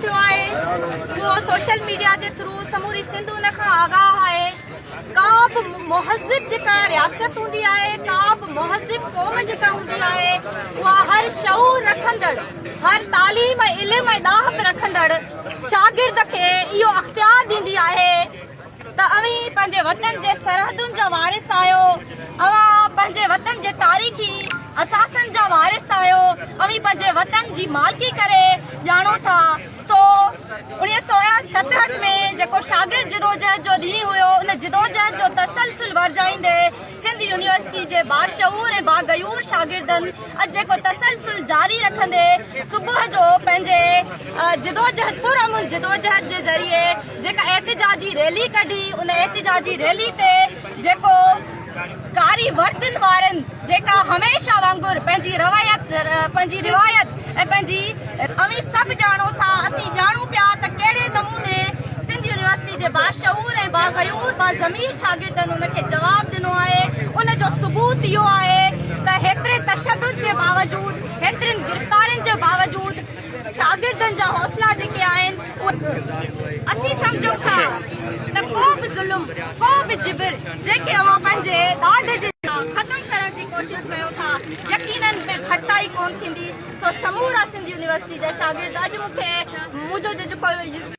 ٿيو آهي اهو سوشل ميڊيا جي ٿرو سموري سنڌ ان کان آگاهه آهي. ڪا به مهذب جيڪا رياست هوندي آهي، ڪا به مهذب قوم جيڪا هوندي آهي اها هر شعور رکندڙ، هر تعليم ۽ علم ۽ ڏاهپ رکندڙ شاگرد کي اهو اختيار ڏيندي آهي ته اوهين پنهنجي وطن جي سرحدن جا وارث آهيو، اوهان پنهنجي وطن جي تاريخي اثاثن جا وارث آهيو، اوهين پنهنجي وطن جي مالڪي ڪري ڄاڻو ٿا. سو 1967 ۾ جيڪو شاگرد جدوجهد جو ڏينهن هيو، ان جدوجهد جو تسلسل ورجائيندي سنڌ يونيورسٽي جي باشعور ۽ باغيور شاگردن اڄ جيڪو تسلسل جاري رکندي صبح جو پنهنجي جدوجهد پرامن جدوجهد جي ذريعي جيڪا احتجاجي ريلي ڪڍي ان احتجاجي ريلي تي جيڪو ڪاري وردين وارن جيڪا هميشه وانگر پنهنجي روايت پنهنجي روايت ۽ پنهنجي اوهين سڀ ڄاڻو ٿا اسين ڄاڻون پيا ته ڪهڙي نموني سنڌ يونيورسٽي جي باشعور ۽ باغيور باضمير شاگردن ان کي جواب ڏنو آهي ان جو ثبوت اهو آهي ته هيتري تشدد جي باوجود هيترين گرفتارين جي باوجود شاگردن جا حوصلا جيڪي آهن اهي اسين سمجهون ٿا ته ڪو به ظلم ڪو به جبر جنهن کي اوهان پنهنجي ڏاڍ جي ختم ڪرڻ جي ڪوشش ڪيو ٿا يقينن ۾ گهٽتائي ڪونه ٿيندي سو سمورا سنڌ يونيورسٽي جا شاگرد اڄ مون کي منهنجو جيڪو.